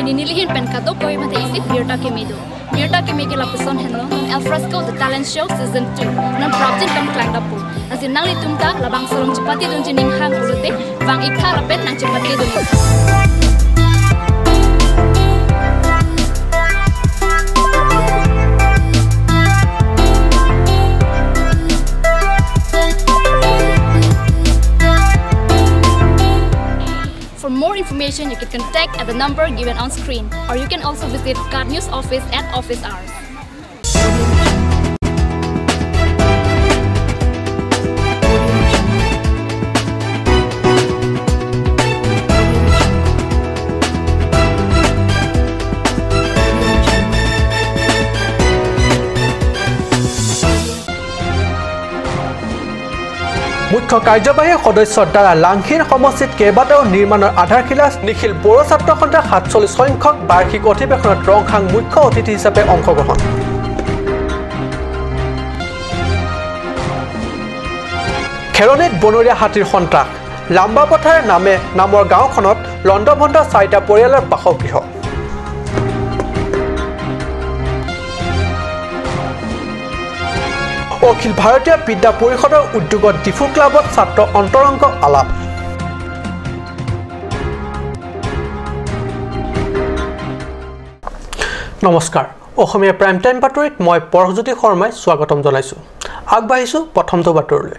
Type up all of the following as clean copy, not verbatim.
Ninilihin pen kato koi mate isi Mirta Kemido. Mirta Kemi ke lapuson henlo non Alfresco The Talent Show Season 2. Non praptin kam klang dapu. Asin nang litumta labang solong cepati dun jining hang ulute bang ikha lapet nang cepati dun. For more information, you can contact at the number given on screen, or you can also visit Card News office at office hours. মুখ্য কাৰ্যবাহী সদস্যৰ দ্বাৰা লাংহিন সমষ্টিত কেইবাটাও নিৰ্মাণৰ আধাৰশিলা নিখিল বড়ো ছাত্ৰ সন্থাৰ 47 সংখ্যক বাৰ্ষিক অধিৱেশনত ৰংহাং মুখ্য অতিথি হিচাপে অংশগ্ৰহণ। খেৰণিত বনৰীয়া হাতীৰ সন্ত্ৰাস। লাম্বাপথাৰ নামে নামৰ গাঁওখনত লণ্ডভণ্ড 4টা পৰিয়ালৰ বাসগৃহ। অখিল ভাৰতীয় বিদ্যা পৰিষদৰ উদ্যোগত ডিফু ক্লাবত ছাত্ৰ অন্তৰংগ আলাপ। নমস্কাৰ, অসমীয়া প্ৰাইম টাইম বাতৰিত মই পৰশজ্যোতি শৰ্মাই স্বাগতম জনাইছোঁ। আগবাঢ়িছোঁ প্ৰথমটো বাতৰিলৈ।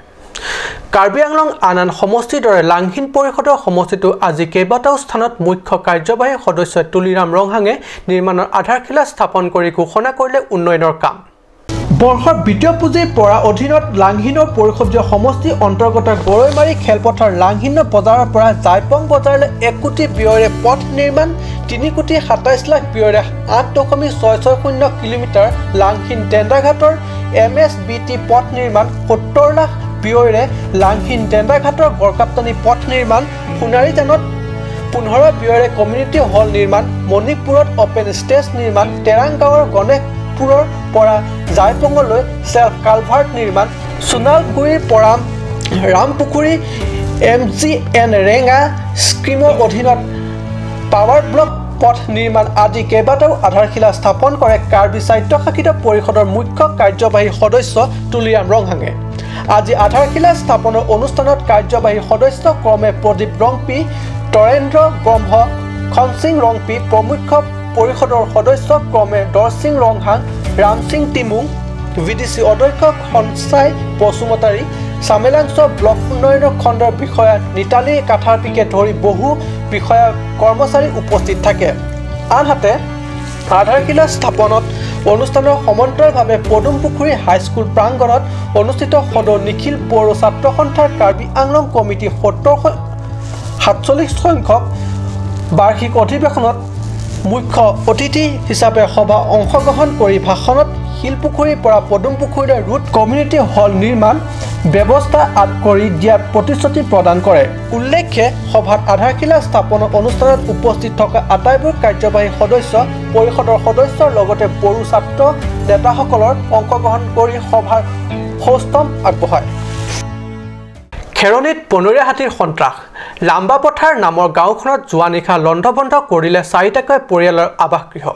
কাৰ্বি আংলং আন আন সমষ্টিৰ দৰে লাংহিন পৰিষদৰ সমষ্টিটো আজি কেইবাটাও স্থানত মুখ্য কাৰ্যবাহী সদস্য তুলিৰাম ৰংহাঙে নিৰ্মাণৰ আধাৰশিলা স্থাপন কৰি ঘোষণা কৰিলে উন্নয়নৰ কাম। বৰ্ষৰ বিত্তীয় পুঁজিৰ পৰা অধীনত লাংহিনৰ পৰিষদীয় সমষ্টিৰ অন্তৰ্গত গৰৈমাৰী খেলপথাৰ লাংহিন বজাৰৰ পৰা জাইপং বজাৰলৈ 1 কোটি ব্যয়েৰে পথ নিৰ্মাণ, 3 কোটি 27 লাখ ব্যয়েৰে 8.660 কিলোমিটাৰ লাংহিন টেণ্ডাঘাটৰ MSBT পথ নিৰ্মাণ, 70 লাখ ব্যয়েৰে লাংহিন টেণ্ডাঘাটৰ গড়কাপ্তানি পথ নিৰ্মাণ, সোণাৰীজানত 15 ব্যয়েৰে কমিউনিটি হল নিৰ্মাণ, মণিপুৰত অপেন ষ্টেজ নিৰ্মাণ, তেৰাং গাঁৱৰ গণেশপুৰৰ পৰা জাইপঙলৈ চেল্ফ কালভাৰ্ট নিৰ্মাণ, সোণালগুৰিৰ পৰা ৰামপুখুৰী MGN ৰেঙা স্কীমৰ অধীনত পাৱাৰ ব্লক পথ নিৰ্মাণ আদি কেইবাটাও আধাৰশিলা স্থাপন কৰে কাৰ্বি স্বায়ত্তশাসিত পৰিষদৰ মুখ্য কাৰ্যবাহী সদস্য তুলিৰাম ৰংহাঙে। আজি আধাৰশিলা স্থাপনৰ অনুষ্ঠানত কাৰ্যবাহী সদস্য ক্ৰমে প্ৰদীপ ৰংপি, তৰেন্দ্ৰ ব্ৰহ্ম, খনসিং ৰংপি, প্ৰমুখ পৰিষদৰ সদস্য ক্ৰমে দৰসিং ৰংহাং, ৰামসিং টিমুং, VDC অধ্যক্ষ খনচাই বসুমতাৰী, চামেলাংছ ব্লক উন্নয়ন খণ্ডৰ বিষয়া নিতালী কাথাৰপিকে ধৰি বহু বিষয়া কৰ্মচাৰী উপস্থিত থাকে। আনহাতে আধাৰশিলা স্থাপনত অনুষ্ঠানৰ সমান্তৰালভাৱে পদুমপুখুৰী হাইস্কুল প্ৰাংগণত অনুষ্ঠিত সদৌ নিখিল বড়ো ছাত্ৰ সন্থাৰ কাৰ্বি আংলং কমিটি 47 সংখ্যক বাৰ্ষিক অধিৱেশনত মুখ্য অতিথি হিচাপে সভা অংশগ্ৰহণ কৰি ভাষণত শিলপুখুৰীৰ পৰা পদুমপুখুৰীলৈ ৰোড কমিউনিটি হল নিৰ্মাণ ব্যৱস্থা আদ কৰি দিয়াৰ প্ৰতিশ্ৰুতি প্ৰদান কৰে। উল্লেখ্যে সভাত আধাৰশিলা স্থাপনৰ অনুষ্ঠানত উপস্থিত থকা আটাইবোৰ কাৰ্যবাহী সদস্য, পৰিষদৰ সদস্যৰ লগতে বড়ো ছাত্ৰ নেতাসকলৰ অংশগ্ৰহণ কৰি সভাৰ সৌস্তম আগবঢ়ায়। খেৰণিত বনৰীয়া হাতীৰ সন্ত্ৰাস। লাম্বাপথাৰ নামৰ গাঁওখনত যোৱা নিশা লণ্ডভণ্ড কৰিলে 4টাকৈ পৰিয়ালৰ আৱাসগৃহ।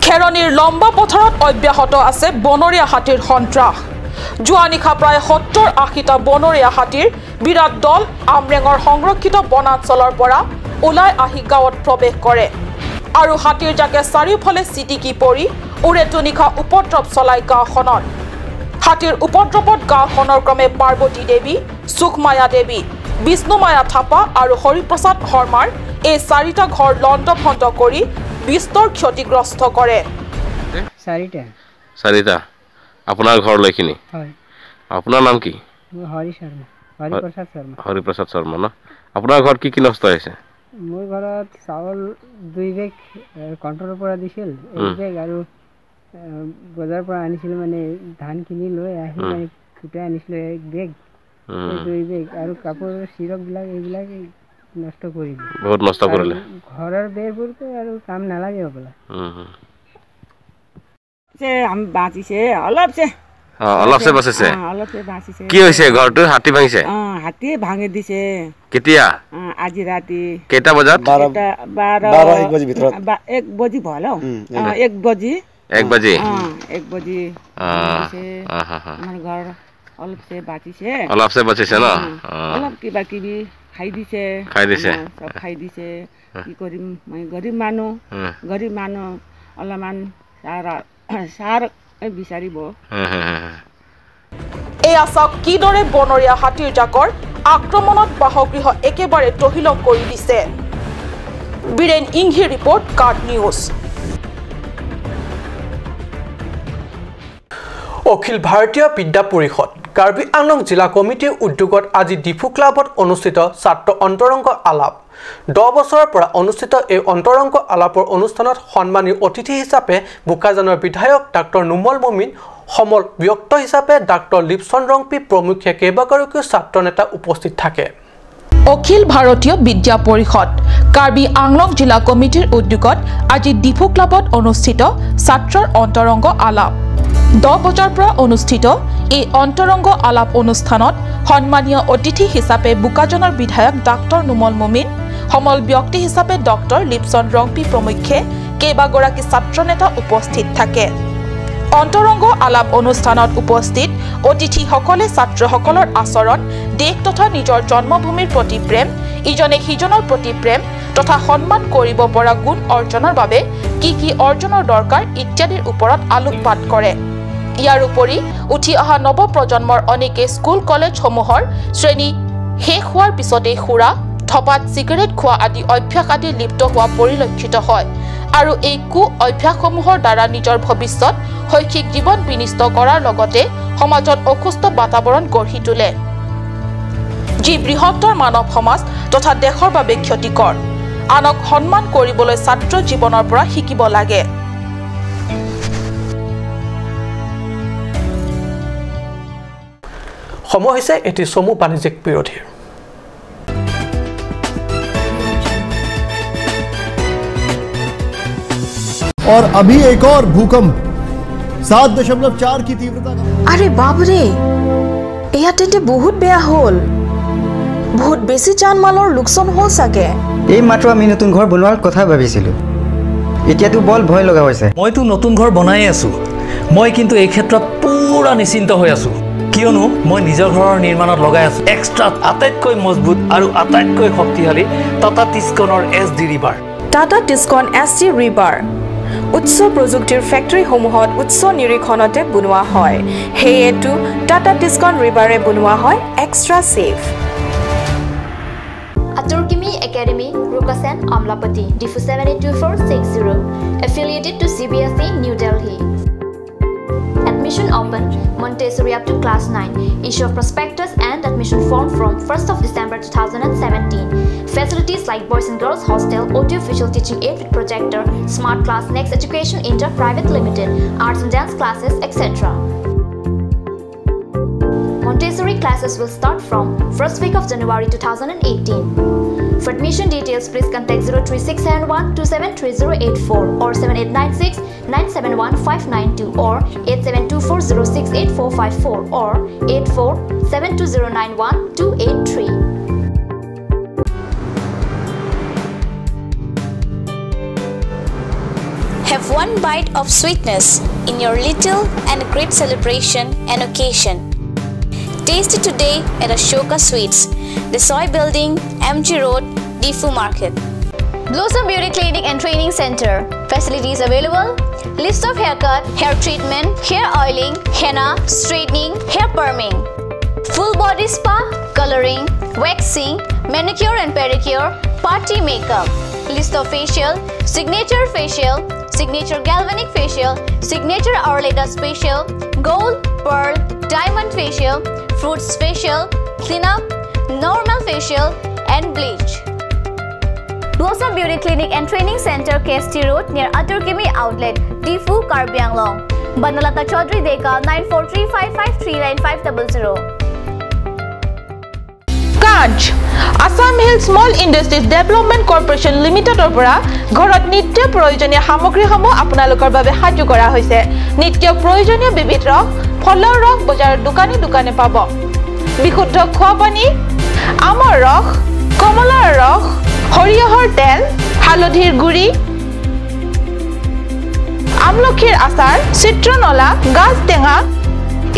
খেৰণিৰ লম্বা পথাৰত অব্যাহত আছে বনৰীয়া হাতীৰ সন্ত্ৰাস। যোৱা নিশা প্ৰায় 70-80টা বনৰীয়া হাতীৰ বিৰাট দল আমৰেঙৰ সংৰক্ষিত বনাঞ্চলৰ পৰা ওলাই আহি গাঁৱত প্ৰৱেশ কৰে আৰু হাতীৰ জাকে চাৰিওফালে চিটিকি পৰি ওৰেটো নিশা উপদ্ৰৱ চলাই গাঁওখনত। হাতীৰ উপদ্ৰৱত গাঁওখনৰ ক্ৰমে পাৰ্বতী দেৱী, সুখমায়া দেৱী, বিষ্ণুমায়া থাপা আৰু হৰিপ্ৰসাদ শৰ্মাৰ এই 4টা ঘৰ লণ্ডভণ্ড কৰি বিস্তৰ ক্ষতিগ্ৰস্ত কৰে। চাৰিটা আপোনাৰ ঘৰলৈ খিনি? আপোনাৰ নাম কি? হৰিপ্ৰসাদ শৰ্মা ন? আপোনাৰ ঘৰত কি কি নষ্ট হৈছে? মোৰ ঘৰত চাউল 2 বেগ কণ্ট্ৰলৰ পৰা দিছিল, 1 বেগ আৰু বজাৰৰ পৰা আনিছিল, মানে ধান কিনি লৈ আহি মানে কুটাই আনিছিল 1 বেগ, 2 বেগ আৰু কাপোৰ চিৰকবিলাক এইবিলাক নষ্ট কৰি দিলে, বহুত নষ্ট কৰিলে। ঘৰৰ বেৰবোৰতো আৰু কাম নালাগে হ'বলা। বাচিছে অলপছে, অলপছে বাচিছে। কি হৈছে ঘৰটো? হাতী ভাঙিছে? হাতী ভাঙি দিছে। কেতিয়া? আজি ৰাতি কেইটা বজাত? 12 1 বজি ভিতৰত, 1 বজি भयो 1 বজি, 1 বজি, 1 বজি আমাৰ ঘৰ অলপছে বাচিছে, অলপছে বাচিছে ন? অলপ কিবা কিবি খাই দিছে, খাই দিছে, চব খাই দিছে। কি কৰিম, মই গৰীব মানুহ, গৰীব মানুহ অলপমান সাৰ বিচাৰিব। এয়া চাওক কিদৰে বনৰীয়া হাতীৰ জাকৰ আক্ৰমণত বাসগৃহ একেবাৰে তহিলং কৰি দিছে। Biren Inghi report, card news. Akhil Bharatiya Vidya পৰিষদ কাৰ্বি আংলং জিলা কমিটিৰ উদ্যোগত আজি ডিফু ক্লাবত অনুষ্ঠিত ছাত্ৰ অন্তৰংগ আলাপ। 10 বছৰৰ পৰা অনুষ্ঠিত এই অন্তৰংগ আলাপৰ অনুষ্ঠানত সন্মানীয় অতিথি হিচাপে বোকাজানৰ বিধায়ক ডাক্তৰ নোমল মমিন, সমল ব্যক্ত হিচাপে ডাক্তৰ লিপচন ৰংপি প্ৰমুখ্যে কেইবাগৰাকীও ছাত্ৰ নেতা উপস্থিত থাকে। অখিল ভাৰতীয় বিদ্যা পৰিষদ কাৰ্বি আংলং জিলা কমিটিৰ উদ্যোগত আজি ডিফু ক্লাবত অনুষ্ঠিত ছাত্ৰৰ অন্তৰংগ আলাপ। 10 বজাৰ পৰা অনুষ্ঠিত এই অন্তৰংগ আলাপ অনুষ্ঠানত সন্মানীয় অতিথি হিচাপে বোকাজানৰ বিধায়ক ডাক্তৰ নোমল মমিন, সমল ব্যক্তি হিচাপে ডক্টৰ লিপচন ৰংপি প্ৰমুখ্যে কেইবাগৰাকী ছাত্ৰ নেতা উপস্থিত থাকে। অন্তৰংগ আলাপ অনুষ্ঠানত উপস্থিত অতিথিসকলে ছাত্ৰসকলৰ আচৰণ, দেশ তথা নিজৰ জন্মভূমিৰ প্ৰতি প্ৰেম, ইজনে সিজনৰ প্ৰতি প্ৰেম তথা সন্মান কৰিব পৰা গুণ অৰ্জনৰ বাবে কি কি অৰ্জনৰ দৰকাৰ ইত্যাদিৰ ওপৰত আলোকপাত কৰে। ইয়াৰ উপৰি উঠি অহা নৱপ্ৰজন্মৰ অনেকে স্কুল কলেজসমূহৰ শ্ৰেণী শেষ হোৱাৰ পিছতেই সুৰা, ধপাত, চিগাৰেট খোৱা আদি অভ্যাস আদি লিপ্ত হোৱা পৰিলক্ষিত হয় আৰু এই কু অভ্যাসসমূহৰ দ্বাৰা নিজৰ ভৱিষ্যত শৈক্ষিক জীৱন বিনষ্ট কৰাৰ লগতে সমাজত অসুস্থ বাতাবৰণ গঢ়ি তোলে, যি বৃহত্তৰ মানৱ সমাজ তথা দেশৰ বাবে ক্ষতিকৰ। আনক সন্মান কৰিবলৈ ছাত্ৰ জীৱনৰ পৰা শিকিব লাগে। সময় হৈছে এটি চমু বাণিজ্যিক বিৰোধীৰ। और अभी एक और भूकंप 7.4 की तीव्रता का। अरे बाप रे, এয়া তেন্তে বহুত বেয়া হ'ল। বহুত বেছি জানমালৰ লোকচান হ'ল চাগে। এই মাত্ৰ আমি নতুন ঘৰ বনোৱাৰ কথা ভাবিছিলোঁ, এতিয়াতো বৰ ভয় লগা হৈছে। মইতো নতুন ঘৰ বনাই আছোঁ, মই কিন্তু এই ক্ষেত্ৰত পুৰা নিশ্চিন্ত হৈ আছোঁ, কিয়নো মই নিজৰ ঘৰৰ নিৰ্মাণত লগাই আছোঁ এক্সট্ৰা আটাইতকৈ মজবুত আৰু আটাইতকৈ শক্তিশালী Tata টিস্কনৰ S D rebar. Tata Tiscon S D rebar উচ্চ প্ৰযুক্তিৰ ফেক্টৰীসমূহত উচ্চ নিৰীক্ষণতে বনোৱা হয়, সেয়েতো টাটা টিস্কন ৰিবাৰে বনোৱা হয় extra safe. Aturkimi Academy, Rukasen, Amlapati, Difu 782460, affiliated to CBSE, New Delhi. Admission open, Montessori up to class 9, issue of prospectus and admission form from 1st of December 2017. Facilities like boys and girls hostel, audio-visual teaching aid with projector, smart class, Next Education Inter Private Limited, arts and dance classes, etc. Montessori classes will start from 1st week of January 2018. For admission details, please contact 03671 273084 or 7896 971592 or 8724068454 or 8472091283. Have one bite of sweetness in your little and great celebration and occasion. Taste it today at Ashoka Sweets, the Soy Building, MG Road, Difu Market. Blossom Beauty Clinic and Training Center. Facilities available: list of haircut, hair treatment, hair oiling, henna, straightening, hair perming, full body spa, coloring, waxing, manicure and pedicure, party makeup. List of facial, signature facial, signature galvanic facial, signature Arleta facial, gold, pearl, diamond facial, fruits facial, cleanup, normal facial and bleach. Blossom Beauty Clinic and Training Center, KST Road, near Aturkimi Outlet, Difu, Karbi Anglong. Banalata Chaudhary Deka, 9435539500. কাজ Assam Hill Small Industries Development Corporation লিমিটেডৰ পৰা ঘৰত নিত্য প্ৰয়োজনীয় সামগ্ৰীসমূহ আপোনালোকৰ বাবে সাজু কৰা হৈছে। নিত্য প্ৰয়োজনীয় বিবিধ ৰস, ফলৰ ৰস বজাৰৰ দোকানে দোকানে পাব। বিশুদ্ধ খোৱা পানী, আমৰ ৰস, কমলাৰ ৰস, সৰিয়হৰ তেল, হালধিৰ গুড়ি, আমলখিৰ আচাৰ, চিত্ৰনলা, গাজ টেঙা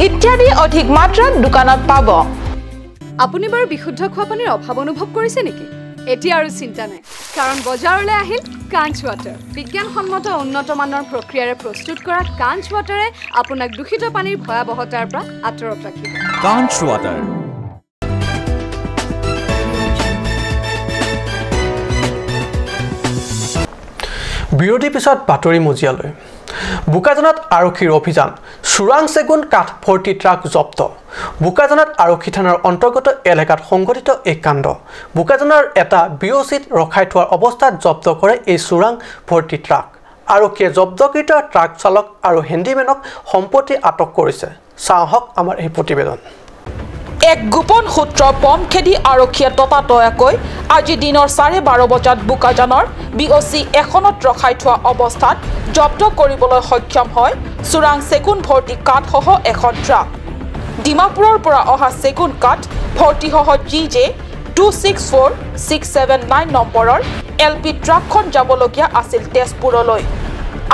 ইত্যাদি অধিক মাত্ৰাত দোকানত পাব। আপুনি বাৰু বিশুদ্ধ খোৱা পানীৰ অভাৱ অনুভৱ কৰিছে নেকি? এতিয়া আৰু চিন্তা নাই, কাৰণ বজাৰলৈ আহিল কাঞ্চ ৱাটাৰ। বিজ্ঞানসন্মত উন্নত মানৰ প্ৰক্ৰিয়াৰে প্ৰস্তুত কৰা কাঞ্চ ৱাটাৰে আপোনাক দূষিত পানীৰ ভয়াৱহতাৰ পৰা আঁতৰত ৰাখিব। কাঞ্চ ৱাটাৰ। বিৰতিৰ পিছত বাতৰি মজিয়ালৈ। বোকাজানত আৰক্ষীৰ অভিযান, চোৰাং চেগুন কাঠ ভৰ্তি ট্ৰাক জব্দ। বোকাজানত আৰক্ষী থানাৰ অন্তৰ্গত এলেকাত সংঘটিত এই কাণ্ড। বোকাজানৰ এটা বিঅচিত ৰখাই থোৱাৰ অৱস্থাত জব্দ কৰে এই চোৰাং ভৰ্তি ট্ৰাক। আৰক্ষীয়ে জব্দকৃত ট্ৰাক চালক আৰু হেণ্ডিমেনক সম্পত্তি আটক কৰিছে। চাওঁ আমাৰ এই প্ৰতিবেদন। এক গোপন সূত্ৰ পম খেদি আৰক্ষীয়ে ততাতৈয়াকৈ আজি দিনৰ 12:30 বজাত বোকাজানৰ বিঅচি এখনত ৰখাই থোৱা অৱস্থাত জব্দ কৰিবলৈ সক্ষম হয় চোৰাং চেগুন ভৰ্তি কাঠসহ এখন ট্ৰাক। ডিমাপুৰৰ পৰা অহা চেগুন কাঠ ভৰ্তিসহ GJ 264679 নম্বৰৰ এল পি ট্ৰাকখন যাবলগীয়া আছিল তেজপুৰলৈ।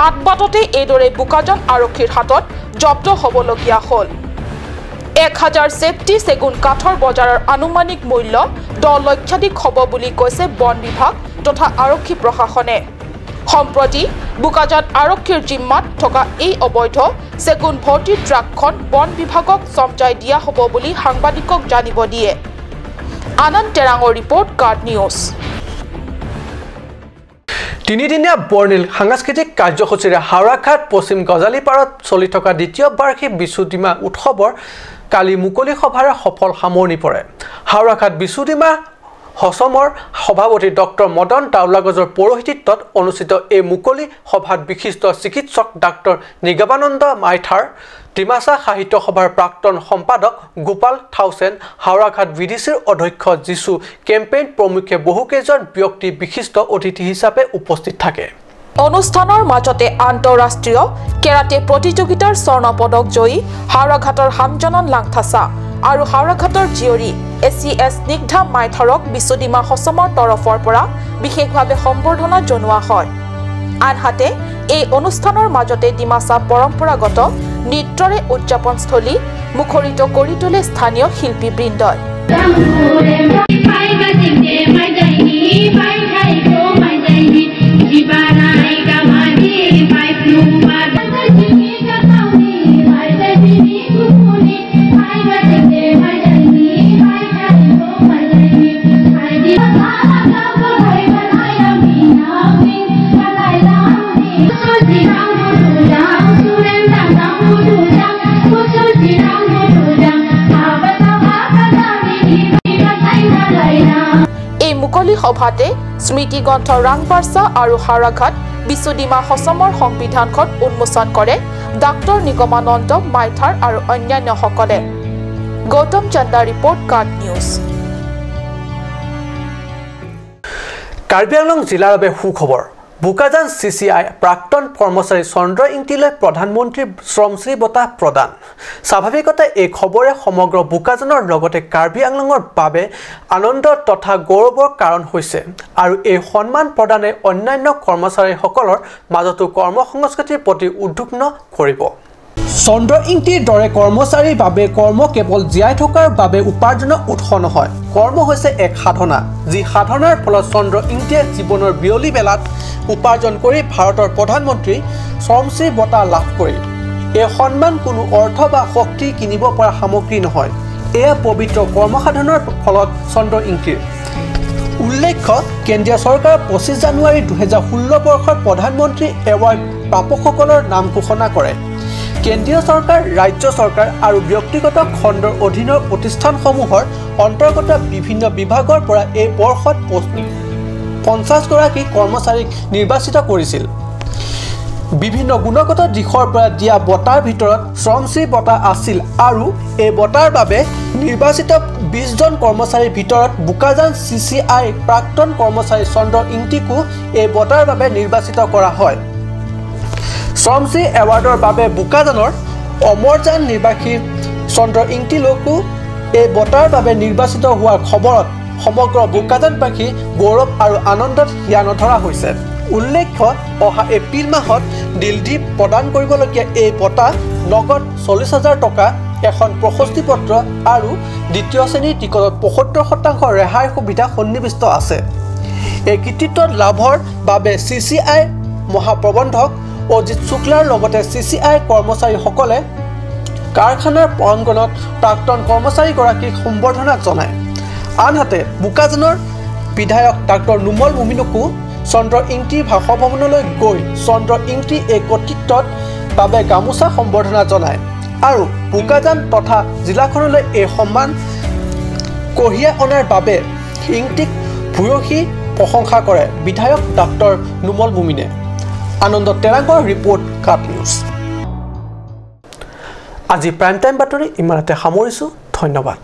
আদবাটতে এইদৰে বোকাজান আৰক্ষীৰ হাতত জব্দ হ'বলগীয়া হ'ল। 1000 চেফটি চেগুন কাঠৰ বজাৰৰ আনুমানিক মূল্য 10 লক্ষাধিক হ'ব বুলি কৈছে বন বিভাগ তথা আৰক্ষী প্ৰশাসনে। সম্প্ৰতি বোকাজান আৰক্ষীৰ জিম্মাত থকা এই অবৈধ চেগুন ভৰ্তি ট্ৰাকখন বন বিভাগক চমজাই দিয়া হ'ব বুলি সাংবাদিকক জানিব দিয়ে। আনন্দ টেৰাঙৰ ৰিপৰ্ট, কাৰ্ড নিউজ। তিনিদিনীয়া বৰ্ণিল সাংস্কৃতিক কাৰ্যসূচীৰে হাওৰাঘাট পশ্চিম গজালিপাৰত চলি থকা দ্বিতীয় বাৰ্ষিক বিচুডিমা উৎসৱৰ কালি মুকলি সভাৰে সফল সামৰণি পৰে। হাওৰাঘাট বিচুডিমা হসমৰ সভাপতি ডক্টৰ মদন টাউলাগজৰ পৌৰোহিত্যত অনুষ্ঠিত এই মুকলি সভাত বিশিষ্ট চিকিৎসক ডাক্তৰ নিগমানন্দ মাইথাৰ, ডিমাচা সাহিত্য সভাৰ প্ৰাক্তন সম্পাদক গোপাল থাউচেন, হাওৰাঘাট বি ডি চিৰ অধ্যক্ষ যীশু কেম্পেইন প্ৰমুখ্যে বহুকেইজন ব্যক্তি বিশিষ্ট অতিথি হিচাপে উপস্থিত থাকে। অনুষ্ঠানৰ মাজতে আন্তঃৰাষ্ট্ৰীয় কেৰাটে প্ৰতিযোগিতাৰ স্বৰ্ণ পদক জয়ী হাওৰাঘাটৰ হামজনন লাংথাচা আৰু হাওৰাঘাটৰ জীয়ৰী ACS Snigdha মাইথাৰক বিচুডিমা হসমৰ তৰফৰ পৰা বিশেষভাৱে সম্বৰ্ধনা জনোৱা হয়। আনহাতে এই অনুষ্ঠানৰ মাজতে ডিমাচা পৰম্পৰাগত নৃত্যৰে উদযাপনস্থলী মুখৰিত কৰি তোলে স্থানীয় শিল্পীবৃন্দই। এই মুকলি সভাতে স্মৃতিগ্ৰন্থ ৰাংবাৰ্চা আৰু হাওৰাঘাট বিচুডিমা হসমৰ সংবিধানখন উন্মোচন কৰে ডাক্তৰ নিগমানন্দ মাইথাৰ আৰু অন্যান্যসকলে। Gautam Chanda report, card news. Karbi Anglong জিলাৰ বাবে সুখবৰ। বোকাজান CCI প্ৰাক্তন কৰ্মচাৰী চন্দ্ৰ ইংতিলৈ প্ৰধানমন্ত্ৰীৰ শ্ৰমশ্ৰী বঁটা প্ৰদান। স্বাভাৱিকতে এই খবৰে সমগ্ৰ বোকাজানৰ লগতে কাৰ্বি আংলঙৰ বাবে আনন্দ তথা গৌৰৱৰ কাৰণ হৈছে আৰু এই সন্মান প্ৰদানে অন্যান্য কৰ্মচাৰীসকলৰ মাজতো কৰ্মসংস্কৃতিৰ প্ৰতি উদ্বিগ্ন কৰিব। চন্দ্ৰ ইংতিৰ দৰে কৰ্মচাৰীৰ বাবে কৰ্ম কেৱল জীয়াই থকাৰ বাবে উপাৰ্জনৰ উৎস নহয়, কৰ্ম হৈছে এক সাধনা, যি সাধনাৰ ফলত চন্দ্ৰ ইংতিয়ে জীৱনৰ বিয়লি বেলাত উপাৰ্জন কৰি ভাৰতৰ প্ৰধানমন্ত্ৰী শ্ৰমশ্ৰী বঁটা লাভ কৰিল। এই সন্মান কোনো অৰ্থ বা শক্তি কিনিব পৰা সামগ্ৰী নহয়, এয়া পবিত্ৰ কৰ্মসাধনাৰ ফলত চন্দ্ৰ ইংতিৰ। উল্লেখ্য, কেন্দ্ৰীয় চৰকাৰে 25 জানুৱাৰী 2016 বৰ্ষৰ প্ৰধানমন্ত্ৰী এৱাৰ্ড প্ৰাপকসকলৰ নাম ঘোষণা কৰে। কেন্দ্ৰীয় চৰকাৰ, ৰাজ্য চৰকাৰ আৰু ব্যক্তিগত খণ্ডৰ অধীনৰ প্ৰতিষ্ঠানসমূহৰ অন্তৰ্গত বিভিন্ন বিভাগৰ পৰা এই বৰ্ষত 50 গৰাকী কৰ্মচাৰীক নিৰ্বাচিত কৰিছিল। বিভিন্ন গুণগত দিশৰ পৰা দিয়া বঁটাৰ ভিতৰত শ্ৰমশ্ৰী বঁটা আছিল আৰু এই বঁটাৰ বাবে নিৰ্বাচিত 20 জন কৰ্মচাৰীৰ ভিতৰত বোকাজান CCI প্ৰাক্তন কৰ্মচাৰী চন্দ্ৰ ইংতিকো এই বঁটাৰ বাবে নিৰ্বাচিত কৰা হয়। শ্ৰমশ্ৰী এৱাৰ্ডৰ বাবে বোকাজানৰ অমৰজান নিবাসী চন্দ্ৰ ইংতিলৈকো এই বঁটাৰ বাবে নিৰ্বাচিত হোৱাৰ খবৰত সমগ্ৰ বোকাজানবাসী গৌৰৱ আৰু আনন্দত হিয়া নধৰা হৈছে। উল্লেখ্য, অহা এপ্ৰিল মাহত দিল্লীত প্ৰদান কৰিবলগীয়া এই বঁটা নগদ 40,000 টকা, এখন প্ৰশস্তি পত্ৰ আৰু দ্বিতীয় শ্ৰেণীৰ টিকটত 75% ৰেহাইৰ সুবিধা সন্নিৱিষ্ট আছে। এই কৃতিত্ব লাভৰ বাবে CCI মহাপ্ৰবন্ধক অজিত শুক্লাৰ লগতে CCI কৰ্মচাৰীসকলে কাৰখানাৰ প্ৰাংগণত প্ৰাক্তন কৰ্মচাৰীগৰাকীক সম্বৰ্ধনা জনায়। আনহাতে বোকাজানৰ বিধায়ক ডাক্তৰ নোমল মুমিনকো চন্দ্ৰ ইংতিৰ বাসভৱনলৈ গৈ চন্দ্ৰ ইংতিৰ এই কৃতিত্বৰ বাবে গামোচা সম্বৰ্ধনা জনায় আৰু বোকাজান তথা জিলাখনলৈ এই সন্মান কঢ়িয়াই অনাৰ বাবে ইংতিক ভূয়সী প্ৰশংসা কৰে বিধায়ক ডাক্তৰ নোমল মুমিনে। আনন্দ তেৰাঙৰ ৰিপৰ্ট, কাপ নিউজ। আজি প্ৰাইম টাইম বাতৰি ইমানতে সামৰিছোঁ। ধন্যবাদ।